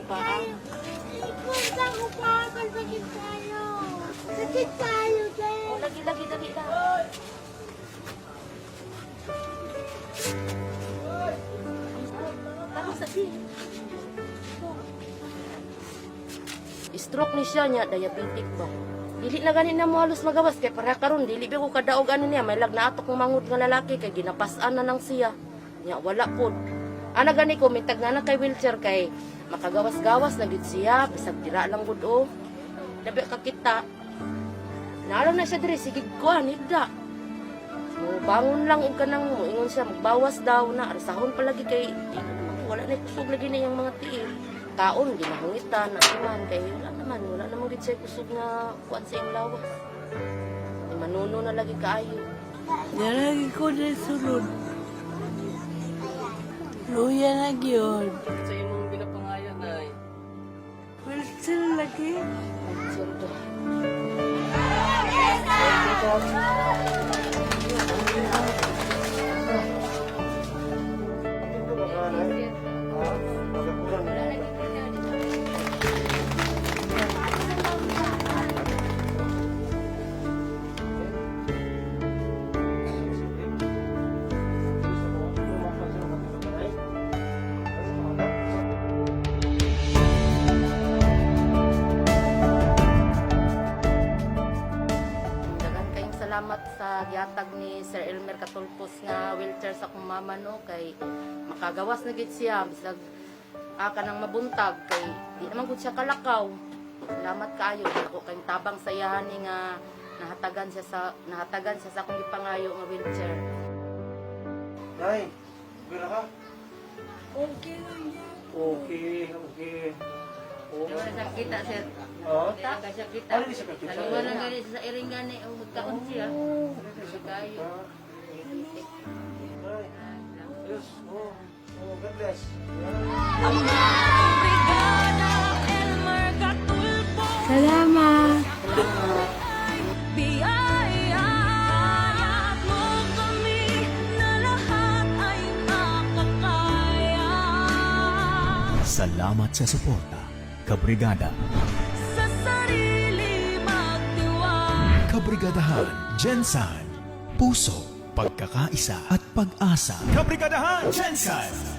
paa. Ipunta ko pa, sakit tayo. Sakit tayo, Dad. Oh, lagi, lagi, lagi na. Tama sa di. Stroke ni siya niya, diabetic ba? Dili na gani na mo halos magawas kay para karon dili ba ko kadaog ano niya, may lag na ato kong mangod nga lalaki kay ginapasan na lang siya. Nya wala pod. Ana gani ko mitag na na kay wheelchair kay makagawas-gawas na gid siya bisag dira lang gud oh. Labi ka kita. Naalo na siya diri sige kuan higda. Mo bangon lang og kanang mo ingon siya magbawas daw na arsahon palagi kay di na naman, wala na kusog lagi na iyang mga tiil. Kaon ginahungitan na naman kay wala naman gid siya kusog nga kuan sa iyang lawas. Ay, manuno na lagi kaayo. Nalagi ko na sulod. Luya na gyud. Sa imong ginapangayo, Nay. Wheelchair lagi. Surdo. Daghan kayong salamat sa gihatag ni Sir Elmer Katulpos nga wheelchair sa akong mama no kay makagawas na gid siya bisag kanang mabuntag kay di naman gud siya kalakaw. Salamat kaayo ako kayong tabang sa iyahan ni nga nahatagan siya sa akong gipangayo nga wheelchair. Nay, okay na ka? Okay lang yan. Okay. Oh. Wala sa kita, sir. Ha? Wala sa kita. Ano siya kakita? Wala gani sa iringan ni o magkaon siya. Oh, ano siya Kayo. kakita? Nay, Diyos, oh, oh, God bless. Salamat. Salamat sa suporta, Kabrigada. Sa sarili magtiwala. Kabrigadahan, Jensan. Puso, pagkakaisa at pag-asa. Kabrigadahan, Jensan!